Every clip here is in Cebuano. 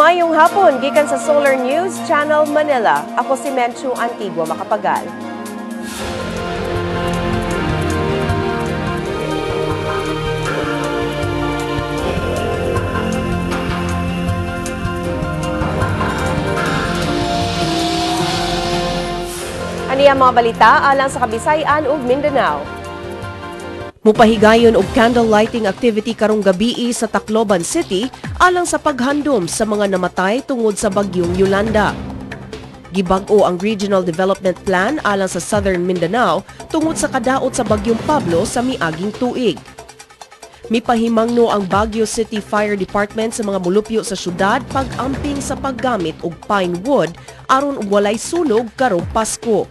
Maayong hapon gikan sa Solar News Channel Manila. Ako si Menchu Antigua Makapagal. Ani ang mga balita alang sa Kabisayan ug Mindanao. Mupahigayon og candle lighting activity karong gabii sa Tacloban City alang sa paghandom sa mga namatay tungod sa bagyong Yolanda. Gibag-o ang Regional Development Plan alang sa Southern Mindanao tungod sa kadaot sa bagyong Pablo sa miaging tuig. Mipahimangno ang Baguio City Fire Department sa mga mulupyo sa syudad pag-amping sa paggamit og pine wood aron walay sunog karong Pasko.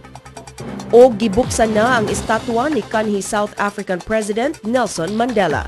O gibuksan na ang estatwa ni kanhi South African President Nelson Mandela.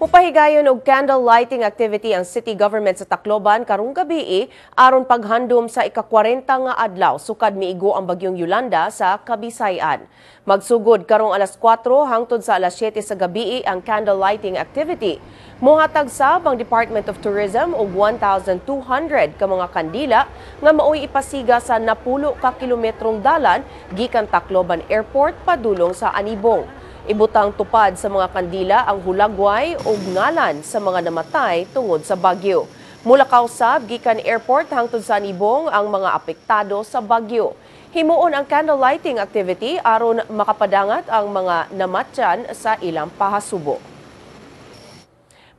Mupahigayon og candle lighting activity ang city government sa Tacloban karong gabii aron paghandom sa ika-40 nga adlaw sukad miigo ang bagyong Yolanda sa Kabisayan. Magsugod karong alas 4 hangtod sa alas 7 sa gabii ang candle lighting activity. Mohatag sab ang Department of Tourism og 1,200 ka mga kandila nga maoy ipasiga sa 10 ka kilometrong dalan gikan Tacloban Airport padulong sa Anibong. Ibutang tupad sa mga kandila ang hulagway o ngalan sa mga namatay tungod sa bagyo. Mulakaw sab gikan airport hangtod sa Anibong ang mga apektado sa bagyo. Himuon ang candle lighting activity aron makapadangat ang mga namatyan sa ilang pahasubo.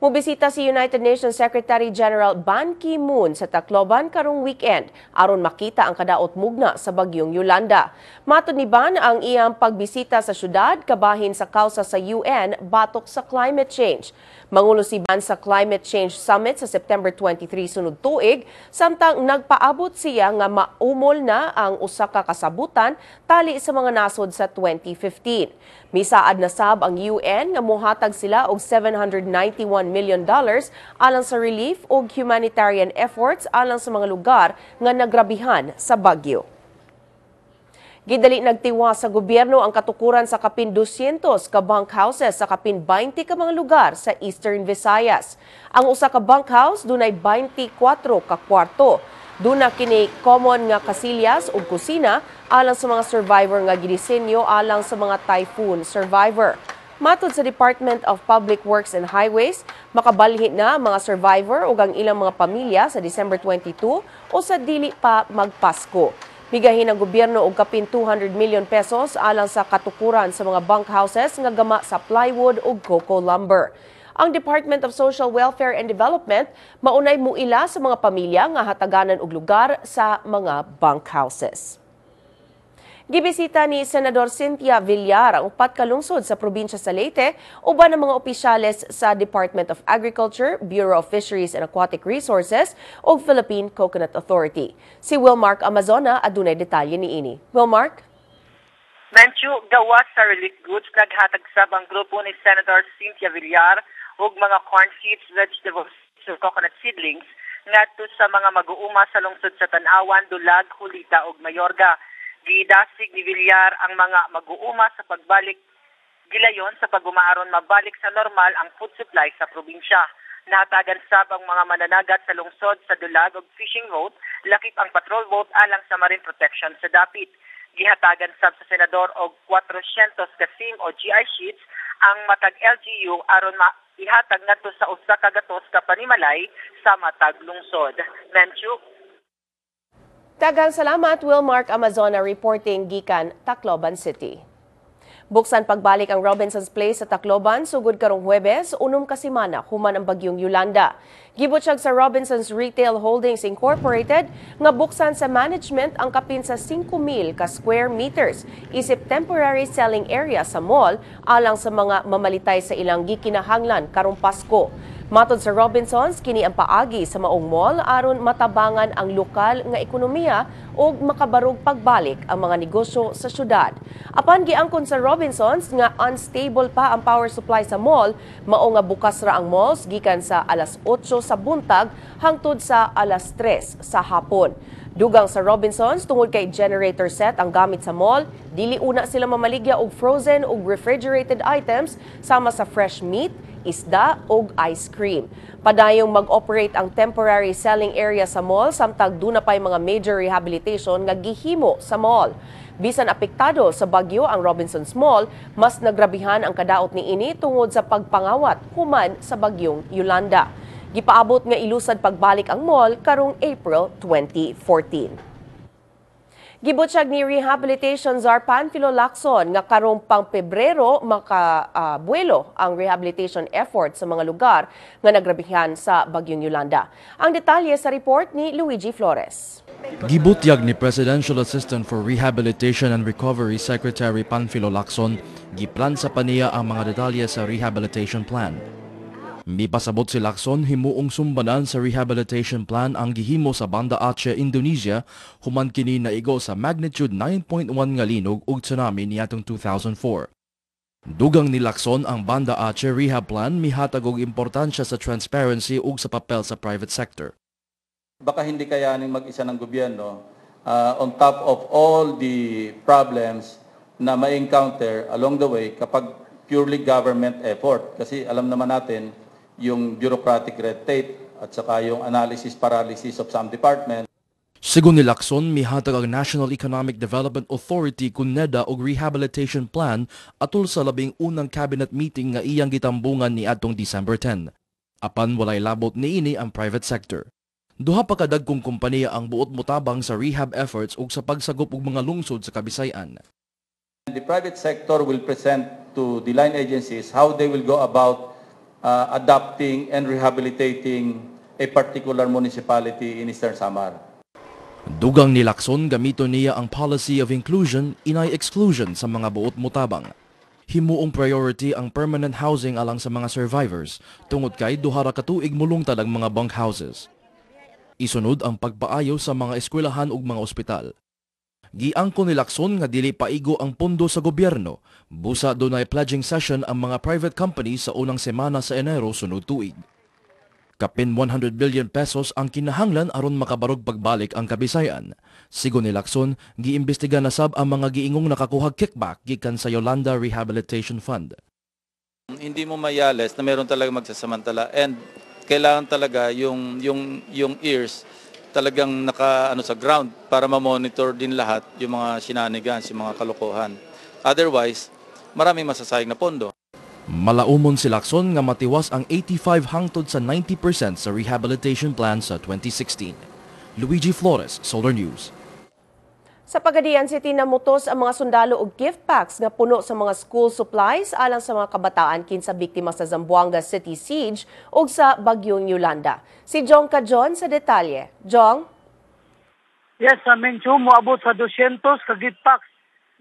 Mubisita si United Nations Secretary General Ban Ki-moon sa Tacloban karong weekend aron makita ang kadaot mugna sa bagyong Yolanda. Matod ni Ban ang iyang pagbisita sa syudad kabahin sa kausa sa UN batok sa climate change. Mangulo si Ban sa Climate Change Summit sa September 23 sunod tuig, samtang nagpaabot siya nga maumol na ang usa ka kasabutan tali sa mga nasod sa 2015. Misaad na sab ang UN nga mohatag sila og $791 million alang sa relief o humanitarian efforts alang sa mga lugar nga nagrabihan sa bagyo. Gidali nagtiwa sa gobyerno ang katukuran sa kapin 200 ka bunk houses sa kapin 20 ka mga lugar sa Eastern Visayas. Ang usa ka bunk house dunay 24 ka kwarto. Duna kini common nga kasilyas ug kusina alang sa mga survivor nga gidisenyo alang sa mga typhoon survivor. Matod sa Department of Public Works and Highways, makabalhin na ang mga survivor ug ang ilang mga pamilya sa December 22 o sa dili pa magpasko. Migahin ang gobyerno og kapin 200 million pesos alang sa katukuran sa mga bunk houses nga gama sa plywood ug coco lumber. Ang Department of Social Welfare and Development maunay muila sa mga pamilya nga hataganan og lugar sa mga bunk houses. Gibisita ni Senador Cynthia Villar ang upat ka lungsod sa probinsya sa Leyte uban ang mga opisyales sa Department of Agriculture, Bureau of Fisheries and Aquatic Resources ug Philippine Coconut Authority. Si Wilmark Amazona adunay detalye niini. Wilmark? Menchu, gawas sa relief goods, naghatag sab ang grupo ni Senator Cynthia Villar ug mga corn seeds, vegetables, ug coconut seedlings ngadto sa mga mag-uuma sa lungsod sa Tan-awan, Dulag, Julita ug Mayorga. Gidasig ni Villar ang mga mag-uuma sa pagbalik gilayon sa pag-umaaron mabalik sa normal ang food supply sa probinsya. Nahatagan sab ang mga mananagat sa lungsod sa Dulag og fishing boat, lakip ang patrol boat alang sa marine protection sa dapit. Gihatagan sab sa senador og 400 ka SIM o GI sheets ang matag LGU aron maihatag ngadto sa usa ka gatos ka panimalay sa matag lungsod. Menchu. Daghang salamat, Wilmark Amazona reporting gikan Tacloban City. Buksan pagbalik ang Robinson's Place sa Tacloban sugod karong Huwebes, 6 ka semana human ang bagyong Yolanda. Gibutsyag sa Robinson's Retail Holdings Incorporated nga buksan sa management ang kapin sa 5,000 ka square meters isip temporary selling area sa mall alang sa mga mamalitay sa ilang gikinahanglan karong Pasko. Matod sa Robinsons, kini ang paagi sa maong mall aron matabangan ang lokal nga ekonomiya ug makabarog pagbalik ang mga negosyo sa syudad. Apan giangkon sa Robinsons nga unstable pa ang power supply sa mall, mao nga bukas ra ang malls gikan sa alas 8 sa buntag hangtod sa alas 3 sa hapon. Dugang sa Robinsons, tungod kay generator set ang gamit sa mall, dili una sila mamaligya og frozen ug refrigerated items sama sa fresh meat, isda ug ice cream. Padayong mag-operate ang temporary selling area sa mall samtang duna pay mga major rehabilitation nga gihimo sa mall. Bisan apektado sa bagyo ang Robinsons Mall, mas nagrabihan ang kadaot niini tungod sa pagpangawat human sa bagyong Yolanda. Gipaabot nga ilusad pagbalik ang mall karong April 2014. Gibutyag ni Rehabilitation Czar Panfilo Lacson nga karong pang Pebrero makabuelo ang rehabilitation effort sa mga lugar nga nagrabihan sa bagyong Yolanda. Ang detalye sa report ni Luigi Flores. Gibutyag ni Presidential Assistant for Rehabilitation and Recovery Secretary Panfilo Lacson, giplansa pa niya ang mga detalye sa rehabilitation plan. Mipasabot si Lacson, himuong sumbanan sa rehabilitation plan ang gihimo sa Banda Aceh, Indonesia, human kini naigo sa magnitude 9.1 nga linog ug tsunami niadtong 2004. Dugang ni Lacson, ang Banda Aceh rehab plan mihatag og importansya sa transparency ug sa papel sa private sector. Baka hindi kayanin mag-isa ng gobyerno on top of all the problems na ma-encounter along the way kapag purely government effort. Kasi alam naman natin yung bureaucratic red tape at saka yung analysis paralysis of some department. Sigon ni Lacson, mihatag ang National Economic Development Authority kun NEDA og rehabilitation plan atol sa 11 cabinet meeting nga iyang gitambungan ni adtong December 10. Apan walay labot niini ang private sector. Duha pa kadagkong kompanya ang buot motabang sa rehab efforts ug sa pagsagop og mga lungsod sa Kabisayan. The private sector will present to the line agencies how they will go about adapting and rehabilitating a particular municipality in Eastern Samar. Dugang ni Lacson, gamito niya ang policy of inclusion inay exclusion sa mga buot motabang. Himuong priority ang permanent housing alang sa mga survivors tungod kay 2 ra ka tuig mulungtad ang mga bunk houses. Isunod ang pagpaayo sa mga eskwelahan ug mga ospital. Giangko ni Lacson nga dili paigo ang pondo sa gobyerno. Busa dunay pledging session ang mga private companies sa unang semana sa Enero sunod tuig. Kapin ₱100 billion ang kinahanglan aron makabarog pagbalik ang Kabisayan. Sigon ni Lacson, giimbestiga na sab ang mga giingong nakakuhag kickback gikan sa Yolanda Rehabilitation Fund. Hindi mo mayales na meron talaga magsasamantala and kailangan talaga yung ears talagang naka ano sa ground para ma-monitor din lahat yung mga shenanigans, yung mga kalokohan. Otherwise, maraming masasayang na pondo. Malaumon si Lacson nga matiwas ang 85 hangtod sa 90% sa rehabilitation plan sa 2016. Luigi Flores, Solar News. Sa Pagadian City, namutos ang mga sundalo og gift packs nga puno sa mga school supplies alang sa mga kabataan kinsa biktima sa Zamboanga City Siege ug sa Bagyong Yolanda. Si Jong Cajon sa detalye. Jong? Yes, sa Mencho, moabot sa 200 ka gift packs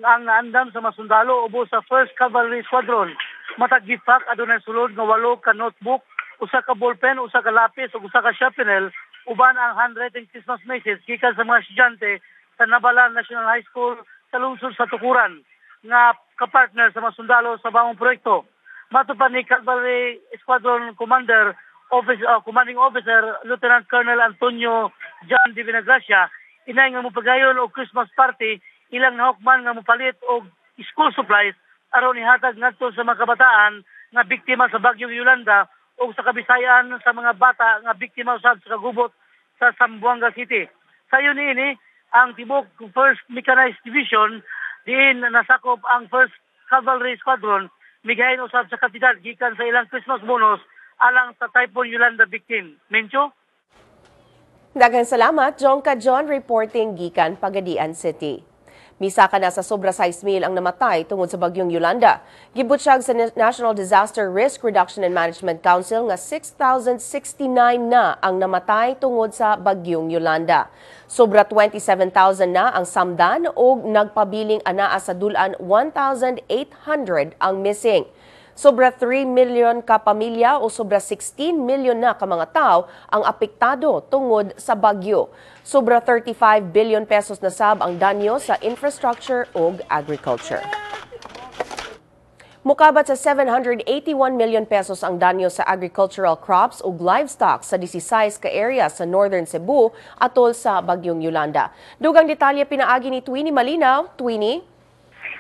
ang naandam sa mga sundalo ubos sa 1st Cavalry Squadron. Matag gift pack adunay sulod nga walo ka notebook, usa ka ballpen, usa ka lapis ug usa ka sharpener, uban ang handwritten Christmas message gikan sa mga estudyante sa Nabalan National High School sa lungsod sa Tukuran nga kapartner sa mga sundalo sa bagong proyekto. Matod pa ni Cavalry Squadron Commander Office, Commanding Officer Lieutenant Colonel Antonio John Divinagracia, inay nga mopagayon og Christmas party, ilang nahukman nga mopalit og school supplies aron ihatag ngadto sa mga kabataan nga biktima sa bagyong Yolanda o sa Kabisayan sa mga bata nga biktima usab sa kagubot sa Zamboanga City. Sayon niini, ang tibok 1st Mechanized Division diin nasakop ang 1st Cavalry Squadron migahin usab sa kantidad gikan sa ilang Christmas bonus alang sa Typhoon Yolanda victim. Mencho? Daghang salamat, Jong Cajon, reporting gikan Pagadian City. Misaka na sa sobra 6,000 ang namatay tungod sa bagyong Yolanda. Gibutyag sa National Disaster Risk Reduction and Management Council nga 6,069 na ang namatay tungod sa bagyong Yolanda. Sobra 27,000 na ang samdan og nagpabiling anaa sa dulan 1,800 ang missing. Sobra 3 million ka pamilya o sobra 16 million na ka mga tao ang apektado tungod sa bagyo. Sobra 35 billion pesos na sab ang danyo sa infrastructure ug agriculture. Mukabat sa 781 million pesos ang danyo sa agricultural crops ug livestock sa 16 ka area sa Northern Cebu atol sa bagyong Yolanda. Dugang detalye pinaagi ni Twini Malinaw. Twini?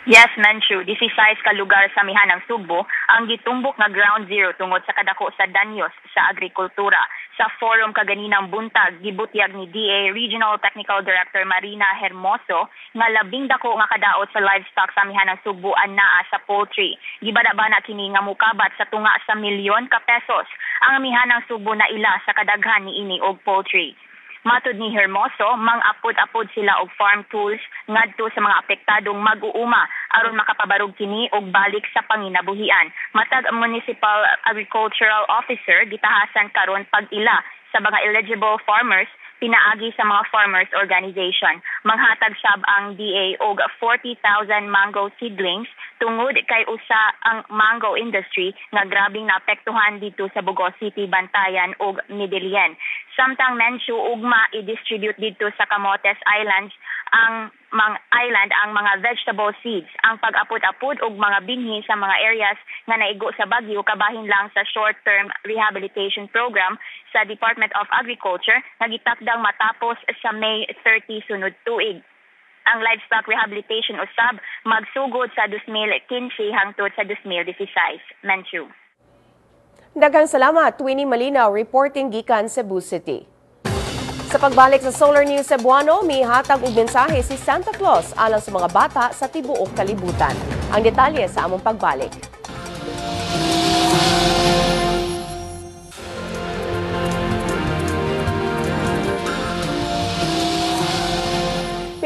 Yes, Menchu, 16 ka lugar sa Amihanang Sugbo ang gitumbok nga ground zero tungod sa kadako sa danyos sa agrikultura. Sa forum kaganinang buntag, gibutyag ni DA Regional Technical Director Marina Hermoso nga labing dako nga kadaot sa livestock sa Amihanang Sugbo anaa sa poultry. Gibana-bana kini nga mukabat sa tunga sa milyon ka pesos. Ang Amihanang Sugbo na ila sa kadaghan niini og poultry. Matud ni Hermoso, mang-apod-apod sila og farm tools ngadto sa mga apektadong mag-uuma aron makapabarog kini og balik sa panginabuhian. Matag ang Municipal Agricultural Officer gitahasan karon pag-ila sa mga eligible farmers pinaagi sa mga farmers organization. Manghatag sab ang DA og 40,000 mango seedlings tungod kay usa ang mango industry nga grabing naapektuhan dito sa Bogo City, Bantayan ug Medellin. Samtang Menchu, ugma i-distribute dito sa Camotes Islands ang mang island ang mga vegetable seeds. Ang pag-apod-apod og mga binhi sa mga areas nga naigo sa bagyo kabahin lang sa short-term rehabilitation program sa Department of Agriculture nga gitakdang matapos sa May 30 sunod tuig. Ang livestock rehabilitation usab magsugod sa 2015 hangtod sa 2016. Menchu. Daghang salamat, Twini Malinaw, reporting gikan Cebu City. Sa pagbalik sa Solar News Cebuano, mihatag og mensahe si Santa Claus alang sa mga bata sa tibuok kalibutan. Ang detalye sa among pagbalik.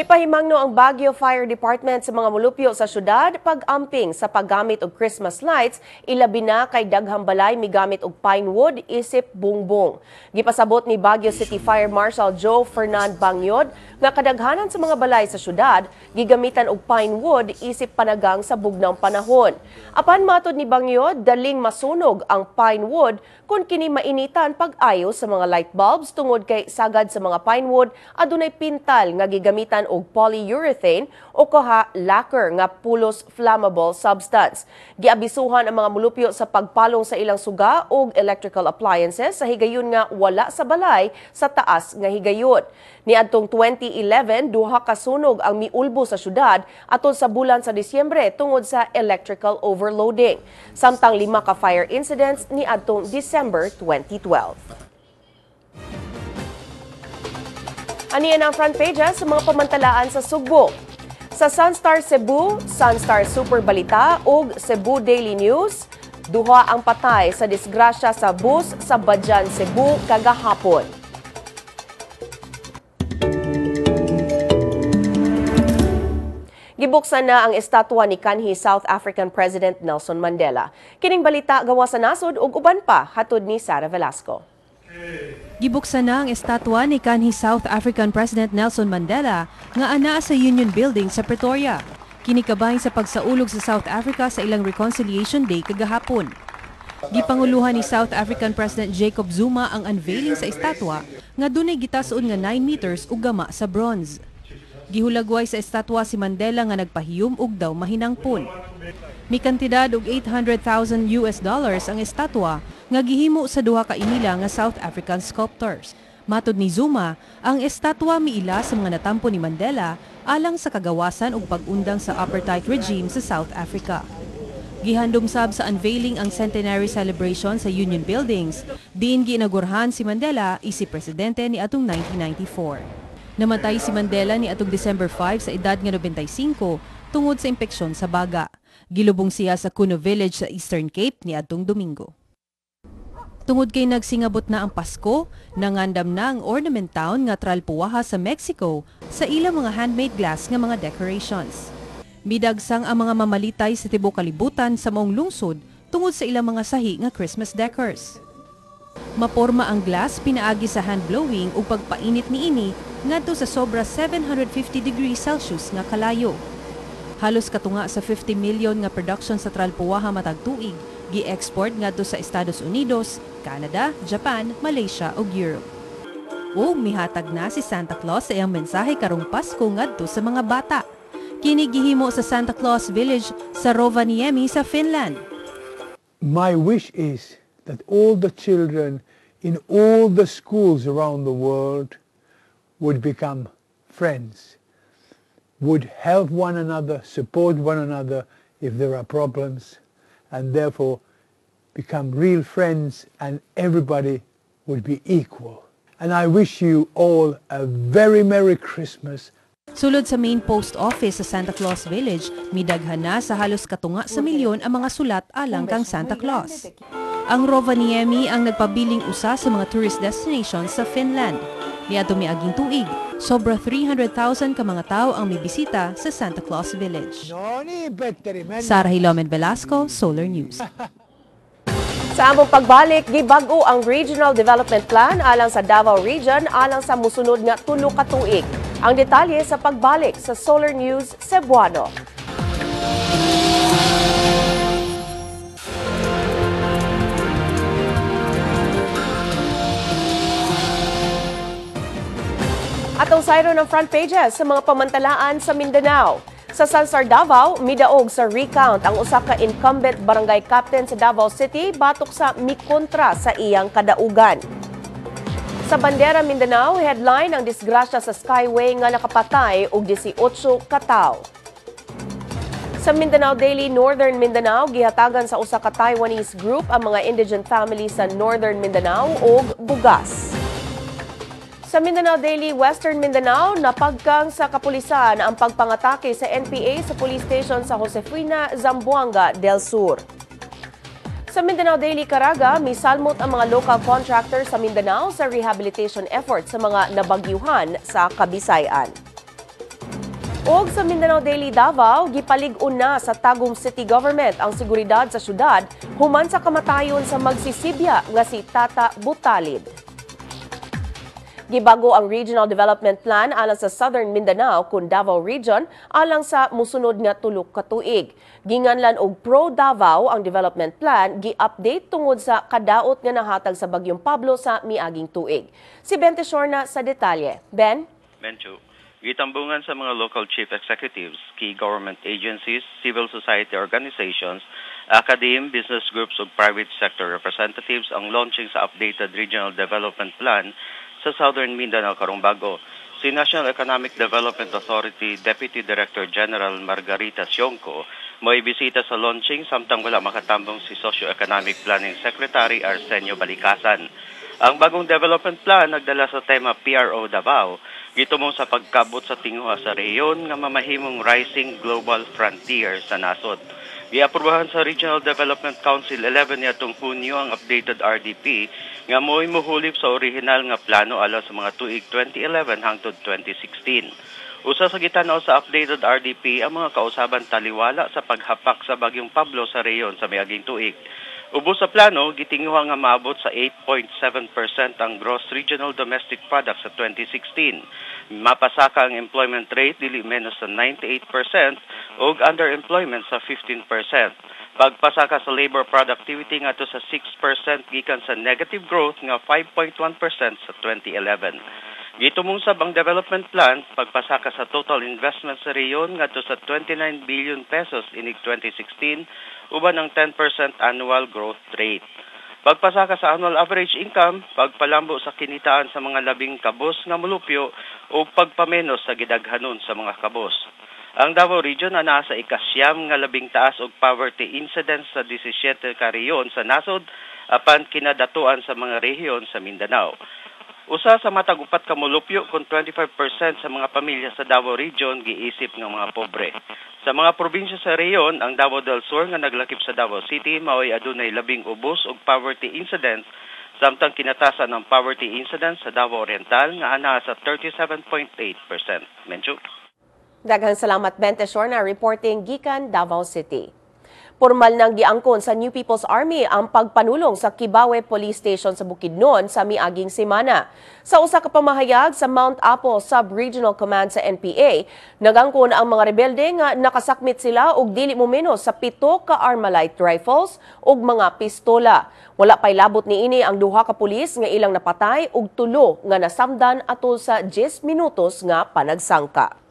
Mipahimangno ang Baguio Fire Department sa mga mulupyo sa syudad pag-amping sa paggamit og Christmas lights, ilabi na kay daghang balay migamit og pine wood isip bungbong. Gipasabot ni Baguio City Fire Marshal Joe Fernand Bangyod nga kadaghanan sa mga balay sa syudad gigamitan og pine wood isip panagang sa bugnang panahon. Apan matod ni Bangyod, daling masunog ang pine wood kung kini mainitan pag-ayo sa mga light bulbs tungod kay sagad sa mga pine wood adunay pintal nga gigamitan og polyurethane o kaha lacquer nga pulos flammable substance. Giabisuhan ang mga mulupyo sa pagpalong sa ilang suga og electrical appliances sa higayon nga wala sa balay sa taas nga higayon. Niadtong 2011, duha ka sunog ang miulbo sa syudad atol sa bulan sa Disyembre tungod sa electrical overloading. Samtang 5 ka fire incidents niadtong December 2012. Aniyan ang front pages sa mga pamantalaan sa Sugbo. Sa Sunstar Cebu, Sunstar Super Balita ug Cebu Daily News, duha ang patay sa disgrasya sa bus sa Badjan, Cebu kagahapon. Gibuksan na ang estatwa ni kanhi South African President Nelson Mandela. Kining balita gawa sa nasod ug uban pa hatod ni Sara Velasco. Gibuksan na ang estatwa ni kanhi South African President Nelson Mandela nga anaa sa Union Building sa Pretoria. Kini kabahin sa pagsaulog sa South Africa sa ilang Reconciliation Day kagahapon. Gipanguluhan ni South African President Jacob Zuma ang unveiling sa estatwa nga dunay gitason nga 9 meters ug gama sa bronze. Gihulagway sa estatwa si Mandela nga nagpahiyom og daw mahinangpon. Mikantidad og $800,000 US ang estatwa nga gihimo sa duha ka inila nga South African sculptors. Matod ni Zuma, ang estatwa miila sa mga natampo ni Mandela alang sa kagawasan ug pag-undang sa apartheid regime sa South Africa. Gihandom sab sa unveiling ang centenary celebration sa Union Buildings, diin giinagurhan si Mandela isip presidente ni atong 1994. Namatay si Mandela ni atong December 5 sa edad nga 95 tungod sa impeksyon sa baga. Gilubong siya sa Kuno Village sa Eastern Cape ni atong Domingo. Tungod kay nagsingabot na ang Pasko, nangandam na ang ornament town nga Tralpuaha sa Mexico sa ilang mga handmade glass nga mga decorations. Midagsang ang mga mamalitay sa tibuok kalibutan sa maong lungsod tungod sa ilang mga sahi nga Christmas decors. Maporma ang glass pinaagi sa hand blowing ug pagpainit niini ngadto sa sobra 750 degrees Celsius nga kalayo. Halos katunga sa 50 million nga production sa Tralpuaha matag tuig Gi-export ngadto sa Estados Unidos, Canada, Japan, Malaysia ug Europe. Ug mihatag na si Santa Claus sa iyang mensahe karong Pasko ngadto sa mga bata. Kini gihimo sa Santa Claus Village sa Rovaniemi sa Finland. My wish is that all the children in all the schools around the world would become friends, would help one another, support one another if there are problems, and therefore become real friends, and everybody would be equal. And I wish you all a very Merry Christmas. Sulod sa main post office sa Santa Claus Village, midaghan na sa halos katunga sa milyon ang mga sulat alang kang Santa Claus. Ang Rovaniemi ang nagpabiling usa sa mga tourist destinations sa Finland. Niadto miaging tuig, sobra 300,000 ka mga tawo ang mibisita sa Santa Claus Village. Sara Hilomen Velasco, Solar News. Sa among pagbalik, gibag-o ang Regional Development Plan alang sa Davao Region alang sa musunod nga 3 ka tuig. Ang detalye sa pagbalik sa Solar News Cebuano. Atong sayro ng front pages sa mga pamantalaan sa Mindanao. Sa Sansar Davao, midaog sa recount ang usa ka incumbent barangay captain sa Davao City batok sa mikontra sa iyang kadaugan. Sa Bandera Mindanao, headline ang disgrasya sa Skyway nga nakapatay og 18 ka tawo. Sa Mindanao Daily, Northern Mindanao, gihatagan sa usa ka Taiwanese group ang mga indigent families sa Northern Mindanao og bugas. Sa Mindanao Daily, Western Mindanao, napagkang sa kapulisan ang pagpangatake sa NPA sa police station sa Josefina, Zamboanga del Sur. Sa Mindanao Daily, Caraga, misalmot ang mga local contractor sa Mindanao sa rehabilitation effort sa mga nabagyuhan sa Kabisayan. Og sa Mindanao Daily Davao, gipalig-on na sa Tagum City Government ang seguridad sa syudad human sa kamatayon sa magsisibya nga si Tata Butalid. Gibago ang Regional Development Plan alang sa Southern Mindanao kun Davao Region alang sa musunod nga 3 ka tuig. Ginganlan og Pro Davao ang development plan gi-update tungod sa kadaot nga nahatag sa Bagyong Pablo sa miaging tuig. Si Ben Teshorna sa detalye. Ben? Menchu, gitambungan sa mga local chief executives, key government agencies, civil society organizations, academe, business groups ug private sector representatives ang launching sa updated Regional Development Plan sa Southern Mindanao karong bago. Si National Economic Development Authority Deputy Director General Margarita Siongco mo'y bisita sa launching samtang wala makatambong si Socio-Economic Planning Secretary Arsenio Balikasan. Ang bagong development plan nagdala sa tema PRO Davao, gitumong sa pagkabot sa tinguha sa rehiyon nga mamahimong rising global frontier sa nasod. Giaprobahan sa Regional Development Council 11 niadtong Hunyo ang updated RDP nga mo'y muhulip sa orihinal nga plano alang sa mga tuig 2011 hangtod 2016. Usa sa gitan-aw sa updated RDP ang mga kausaban taliwala sa paghapak sa Bagyong Pablo sa rehiyon sa miaging tuig. Ubos sa plano, gitinguha nga maabot sa 8.7% ang gross regional domestic product sa 2016. Mapasaka ang employment rate dili menos sa 98% ug underemployment sa 15%. Pagpasaka sa labor productivity ngadto sa 6% gikan sa negative growth nga 5.1% sa 2011. Gitumong sab ang development plan pagpasaka sa total investment sa rehiyon ngadto sa 29 billion pesos inig 2016 uban ang 10% annual growth rate. Pagpasaka sa annual average income, pagpalambo sa kinitaan sa mga labing kabos nga molupyo o pagpamenos sa gidaghanon sa mga kabos. Ang Davao Region na nasa ikasyam nga labing taas og poverty incidence sa 17 ka rehiyon sa nasod apan kinadatuan sa mga rehiyon sa Mindanao. Usa sa matag 4 ka molupyo kon 25% sa mga pamilya sa Davao Region giisip nga mga pobre. Sa mga probinsya sa rehiyon, ang Davao del Sur nga naglakip sa Davao City maoy adunay labing ubos og poverty incidence samtang kinatasan ang poverty incidence sa Davao Oriental nga ana sa 37.8%. Menchu. Daghang salamat, Ben Teshorna, reporting gikan Davao City. Pormal nang giangkon sa New People's Army ang pagpanulong sa Kibawe Police Station sa Bukidnon sa miaging semana. Sa usa ka pamahayag sa Mount Apo Sub-Regional Command sa NPA, nagangkon ang mga rebelde nga nakasakmit sila og dili mo menos sa 7 ka Armalite rifles ug mga pistola. Wala pay labot niini ang duha ka pulis nga ilang napatay ug 3 nga nasamdan atol sa 10 minutos nga panagsangka.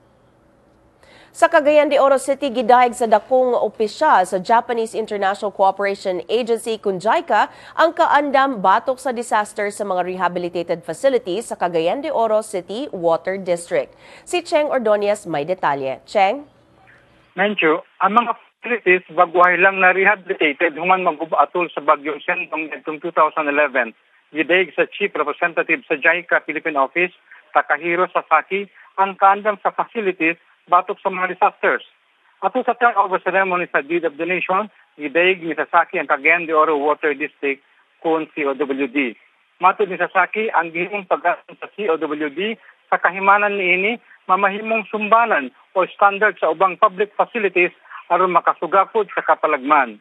Sa Cagayan de Oro City, gidayeg sa dakong opisyal sa Japanese International Cooperation Agency kun JICA ang kaandam batok sa disaster sa mga rehabilitated facilities sa Cagayan de Oro City Water District. Si Cheng Ordonez may detalye. Cheng? Mencho, ang mga facilities baguhay lang na rehabilitated human maguba atol sa Bagyong Sendong nitong 2011. Gidayeg sa Chief Representative sa JICA Philippine Office, Takahiro Sasaki, ang kaandam sa facilities batok sa mga disasters. Ato sa turnover ceremony sa Deed of Donation, gidayeg ni Sasaki ang Cagayan de Oro Water District kun COWD. Matod ni Sasaki, ang gihimong pag sa COWD sa kahimanan niini mamahimong sumbanan o standard sa ubang public facilities aron makasugapod sa kapalagman.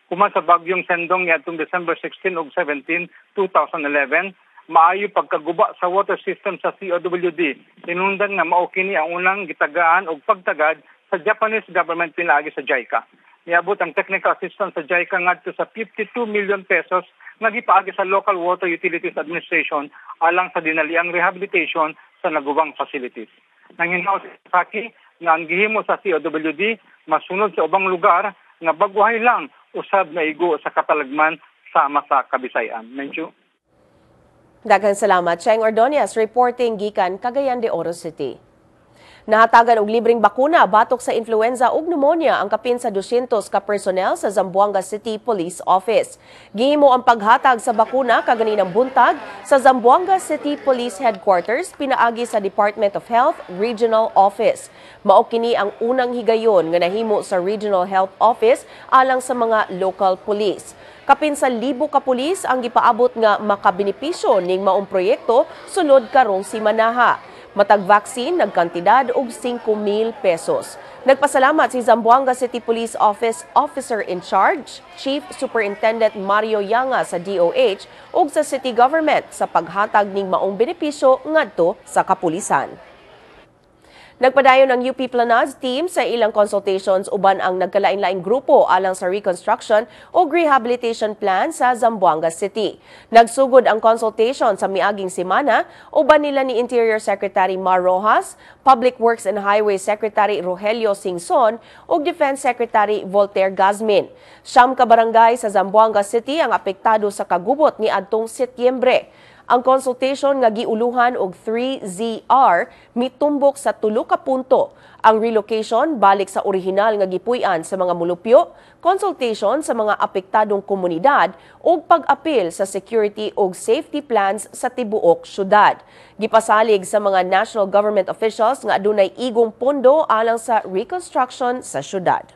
Human sa Bagyong Sendong niadtong December 16 ug 17, 2011, maayo pagkaguba sa water system sa COWD. Hinungdan nga mao kini ang unang gitagaan og pagtagad sa Japanese government pinaagi sa JICA. Niabot ang technical assistance sa JICA ngadto sa 52 million pesos nga gipaagi sa Local Water Utilities Administration alang sa dinaliang rehabilitation sa nagubang facilities. Nanghinaot si Sasaki nga ang gihimo sa COWD masunod sa ubang lugar nga baguhay lang usab naigo sa katalagman sama sa Kabisayan. Mencho. Daghang salamat, Cheng Ordonez, reporting gikan Cagayan de Oro City. Nahatagan og libreng bakuna batok sa influenza ug pneumonia ang kapin sa 200 ka personnel sa Zamboanga City Police Office. Gihimo ang paghatag sa bakuna kaganinang buntag sa Zamboanga City Police Headquarters pinaagi sa Department of Health Regional Office. Mao kini ang unang higayon nga nahimo sa Regional Health Office alang sa mga local police. Kapin sa 1,000 ka pulis ang gipaabot nga makabenepisyo ning maong proyekto sulod karong simanaha. Matag vaccine nagkantidad og 5,000 pesos. Nagpasalamat si Zamboanga City Police Office Officer in Charge, Chief Superintendent Mario Yanga sa DOH ug sa City Government sa paghatag ning maong benepisyo ngadto sa kapulisan. Nagpadayon ang UP Planads team sa ilang consultations uban ang nagkalain-laing grupo alang sa reconstruction o rehabilitation plan sa Zamboanga City. Nagsugod ang consultation sa miaging semana uban nila ni Interior Secretary Mar Rojas, Public Works and Highway Secretary Rogelio Singson ug Defense Secretary Voltaire Gazmin. 9 ka barangay sa Zamboanga City ang apektado sa kagubot niadtong Setyembre. Ang consultation nga giuluhan og 3ZR mitumbok sa 3 ka punto. Ang relocation balik sa orihinal nga gipuy-an sa mga mulupyo, consultation sa mga apektadong komunidad ug pag-apil sa security ug safety plans sa tibuok syudad. Gipasalig sa mga national government officials nga adunay igong pondo alang sa reconstruction sa syudad.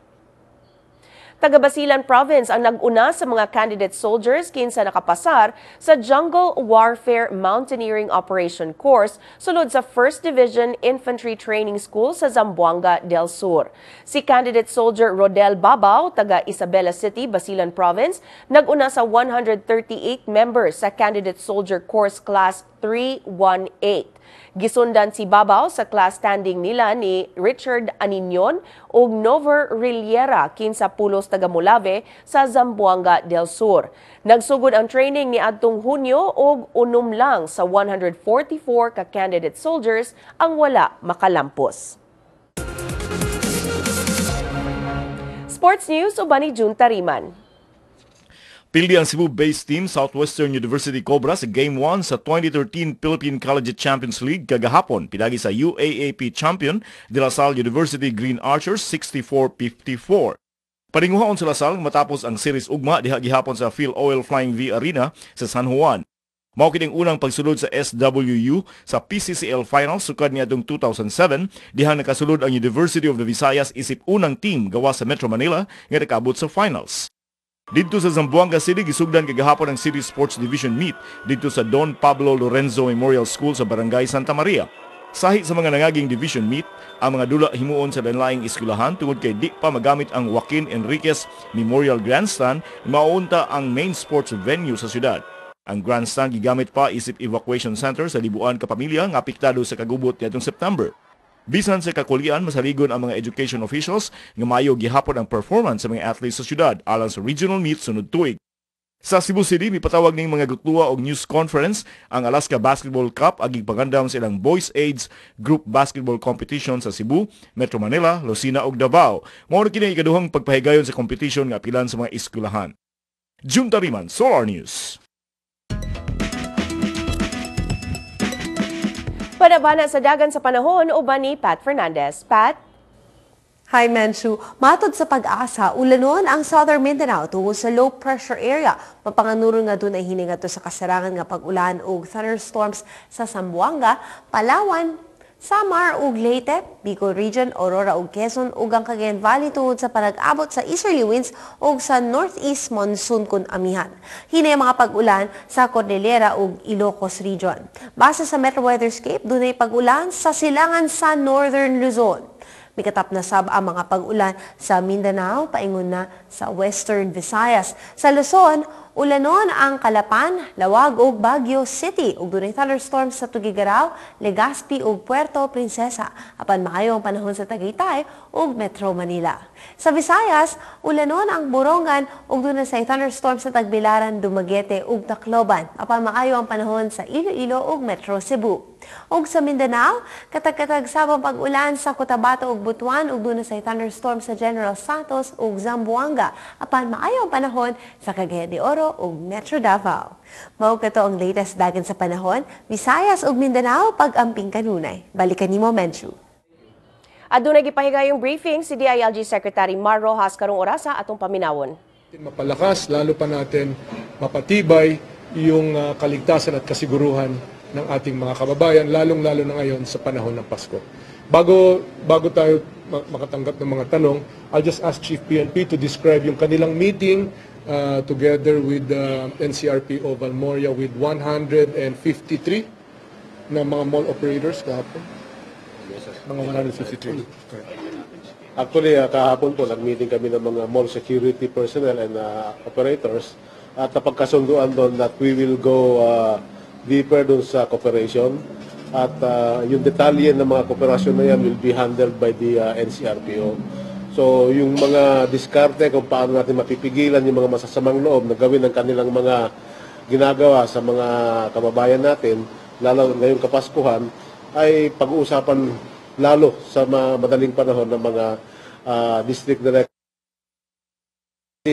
Taga-Basilan Province ang nag-una sa mga candidate soldiers kinsa nakapasar sa Jungle Warfare Mountaineering Operation Course sulod sa 1st Division Infantry Training School sa Zamboanga del Sur. Si candidate soldier Rodel Babaw, taga Isabela City, Basilan Province, nag-una sa 138 members sa Candidate Soldier Course Class 318. Gisundan si Babaw sa class standing nila ni Richard Aninyon ug Nover Riliera kinsa pulos taga Molave sa Zamboanga del Sur. Nagsugod ang training ni adtong Hunyo ug 6 lang sa 144 ka candidate soldiers ang wala makalampos. Sports News uban ni June Tariman. Pildi ang Cebu-based team Southwestern University Cobra sa Game 1 sa 2013 Philippine Collegiate Champions League kagahapon. Pinagi sa UAAP champion De La Salle University Green Archers 64-54. Paninguhaon sa La Salle matapos ang series ugma diha gihapon sa Filoil Flying V Arena sa San Juan. Mao kini ang unang pagsulod sa SWU sa PCCL Finals sukad niadtong 2007 diha nakasulod ang University of the Visayas isip unang team gawas sa Metro Manila nga nakaabot sa finals. Didto sa Zamboanga City, gisugdan kagahapon ang City Sports Division meet didto sa Don Pablo Lorenzo Memorial School sa Barangay Santa Maria. Sahi sa mga nangaging division meet, ang mga dula himuon sa lain-laing eskwelahan tungod kay di pa magamit ang Joaquin Enriquez Memorial Grandstand, maunta ang main sports venue sa syudad. Ang grandstand gigamit pa isip evacuation center sa libuan ka pamilya nga apektado sa kagubot niadtong September. Bisan sa kakulian, masaligon ang mga education officials nga maayo gihapon ang performance sa mga athletes sa syudad alang sa regional meet sunod tuig. Sa Cebu City, mipatawag ning mga gutluwa og news conference ang Alaska Basketball Cup aging pangandam sa ilang Boys Aids Group Basketball Competition sa Cebu, Metro Manila, Lucena ug Davao. Mao kini ikaduhang pagpahigayon sa competition nga apilan sa mga eskwelahan. June Tariman, Solar News. Panabana sa dagan sa panahon uban ni Pat Fernandez. Pat? Hi, Menchu. Matod sa Pag-asa, ulanon ang Southern Mindanao tungod sa low pressure area. Mapanganuron nga dunay hininga to sa kasarangan nga pag-ulan ug thunderstorms sa Zamboanga, Palawan, Samar ug Leyte, Bicol Region, Aurora ug Quezon ug ang Cagayan Valley tungod sa panag-abot sa easterly winds ug sa northeast monsoon kun amihan. Hinay mga pag-ulan sa Cordillera ug Ilocos Region. Base sa Metro Weatherscape, dunay pag-ulan sa silangan sa Northern Luzon. Mikatap na sab ang mga pag-ulan sa Mindanao, paingon na sa Western Visayas. Sa Luzon, ulanon ang Calapan, Laoag ug Baguio City ug dunay thunderstorms sa Tuguegarao, Legazpi ug Puerto Princesa. Apan maayo ang panahon sa Tagaytay ug Metro Manila. Sa Visayas, ulanon ang Borongan ug dunay say thunderstorms sa Tagbilaran, Dumaguete ug Tacloban. Apan maayo ang panahon sa Iloilo ug Metro Cebu. Ug sa Mindanao, katag-katag sab ang pag-ulan sa Cotabato ug Butuan ug dunay say thunderstorm sa General Santos ug Zamboanga. Apan maayo ang panahon sa Cagayan de Oro ug Metro Davao. Mao kato ang latest dagan sa panahon, Visayas ug Mindanao pag-amping kanunay. Balikan nimo, Menchu. Adunay gipahigayong briefing si DILG Secretary Mar Rojas karong orasa, atong paminawon. Mapalakas, lalo pa natin mapatibay yung kaligtasan at kasiguruhan ng ating mga kababayan, lalong-lalo na ngayon sa panahon ng Pasko. Bago tayo makatanggap ng mga tanong, I'll just ask Chief PNP to describe yung kanilang meeting together with NCRPO Valmoria with 153 na mga mall operators kahapon. Yes, sir. Mga 153. Actually, kahapon po, nag-meeting kami ng mga mall security personnel and operators at napagkasunduan doon that we will go deeper doon sa cooperation at yung detalye ng mga kooperasyon na yan will be handled by the NCRPO. So, yung mga diskarte kung paano natin mapipigilan yung mga masasamang loob na gawin ng kanilang mga ginagawa sa mga kababayan natin, lalo ngayong Kapaskuhan, ay pag-uusapan lalo sa madaling panahon ng mga district director.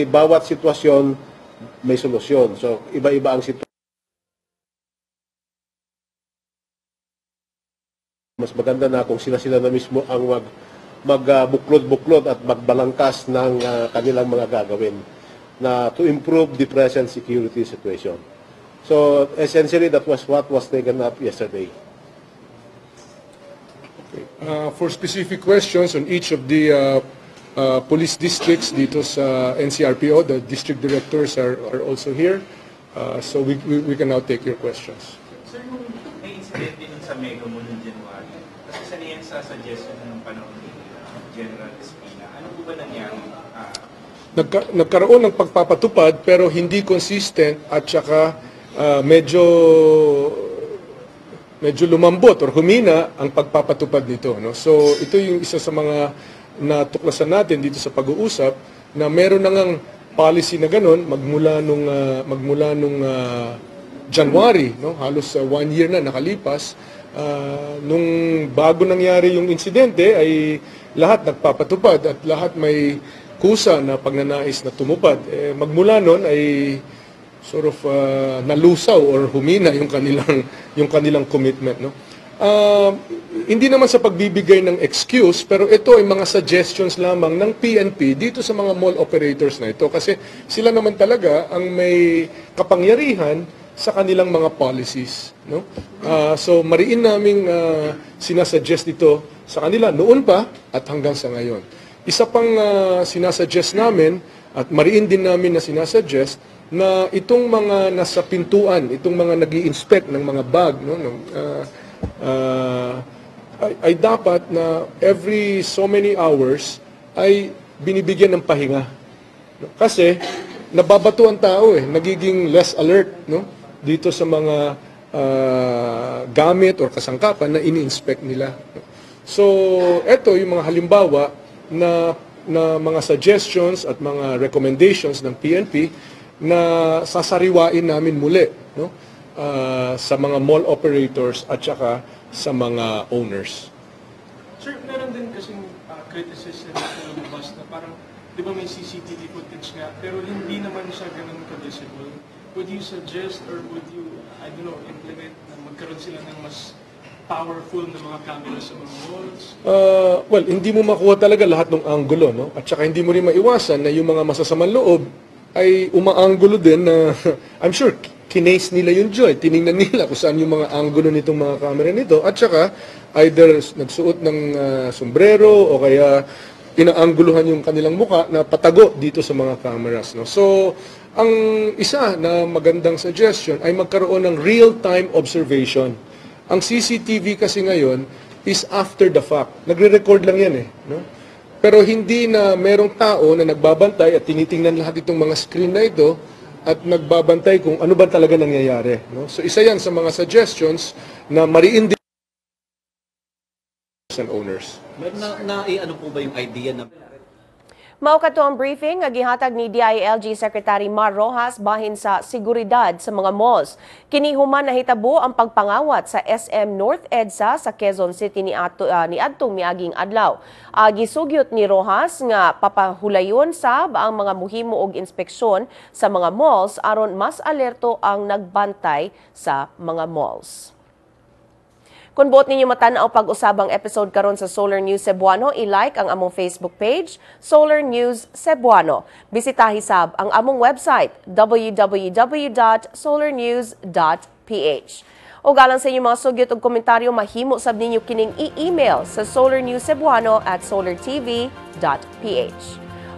Bawat sitwasyon may solusyon. So, iba-iba ang sitwasyon. Mas maganda na kung sila-sila na mismo ang magbuklod-buklod at magbalangkas ng kanilang mga gagawin na to improve the present security situation. So, essentially, that was what was taken up yesterday. Okay. For specific questions on each of the police districts dito sa NCRPO, the district directors are also here. So we can now take your questions. Sir, yung may incident din sa Mega Mall noong January, kasi sa niyan sa suggestion ng panahon ni General Espina, ano po ba nangyari? Nagkaroon ng pagpapatupad pero hindi consistent at saka medyo lumambot or humina ang pagpapatupad nito, no? So ito yung isa sa mga natuklasan natin dito sa pag-uusap na meron na ngang policy na ganun magmula nung January, no? Halos 1 year na nakalipas. Nung bago nangyari yung insidente ay lahat nagpapatupad at lahat may kusa na pagnanais na tumupad. Eh, magmula nun ay sort of nalusaw or humina yung kanilang commitment, no? Hindi naman sa pagbibigay ng excuse, pero ito ay mga suggestions lamang ng PNP dito sa mga mall operators na ito kasi sila naman talaga ang may kapangyarihan sa kanilang mga policies, no? So mariin naming sinasuggest ito sa kanila noon pa at hanggang sa ngayon. Isa pang sinasuggest namin at mariin din namin na sinasuggest na itong mga nasa pintuan, itong mga nag-i-inspect ng mga bag, no, ay dapat na every so many hours ay binibigyan ng pahinga. No? Kasi nababato ang tao eh, nagiging less alert, no, dito sa mga gamit or kasangkapan na ini-inspect nila. So, eto yung mga halimbawa na mga suggestions at mga recommendations ng PNP na sasariwain namin muli, no, sa mga mall operators at saka sa mga owners. Sir, meron din kasing criticism na lumabas na parang, di ba may CCTV footage nga, pero hindi naman siya ganun ka-visible. Would you suggest or would you, I don't know, implement na magkaroon sila ng mas powerful na mga camera sa mga malls? Well, hindi mo makuha talaga lahat ng anggulo, no? At saka hindi mo rin maiwasan na yung mga masasamang loob ay umaanggulo din na I'm sure kinase nila yung joy. Tiningnan nila kung saan yung mga anggulo nitong mga camera nito. At saka either nagsuot ng sombrero o kaya inaangguluhan yung kanilang muka na patago dito sa mga cameras, no? So, ang isa na magandang suggestion ay magkaroon ng real-time observation. Ang CCTV kasi ngayon is after the fact. Nagre-record lang yan eh. No? Pero hindi na merong tao na nagbabantay at tinitingnan lahat itong mga screen na ito at nagbabantay kung ano ba talaga nangyayari. No? So isa yan sa mga suggestions na mariin din and owners. Meron na ano po ba yung idea na Mao kadto ang briefing nga gihatag ni DILG Secretary Mar Roxas bahin sa seguridad sa mga malls. Kini human nahitabo ang pagpangawat sa SM North EDSA sa Quezon City ni adtong miaging adlaw. Gisugyot ni Roxas nga papahulayon sab ang mga muhimo og inspeksyon sa mga malls aron mas alerto ang nagbantay sa mga malls. Kung buot ninyo matan-aw pag-usabang episode karon sa Solar News Cebuano, i-like ang among Facebook page, Solar News Cebuano. Bisitahi sab ang among website, www.solarnews.ph. O alang sa inyong mga sugyot ug komentaryo, mahimo sab ninyo kining i-email sa solarnewscebuano@solartv.ph.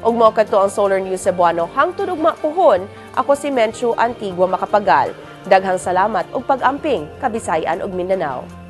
Ug mao kadto ang Solar News Cebuano hangtod ugma puhon, ako si Menchu Antigua Makapagal. Daghang salamat ug pag-amping, Kabisayan ug Mindanao.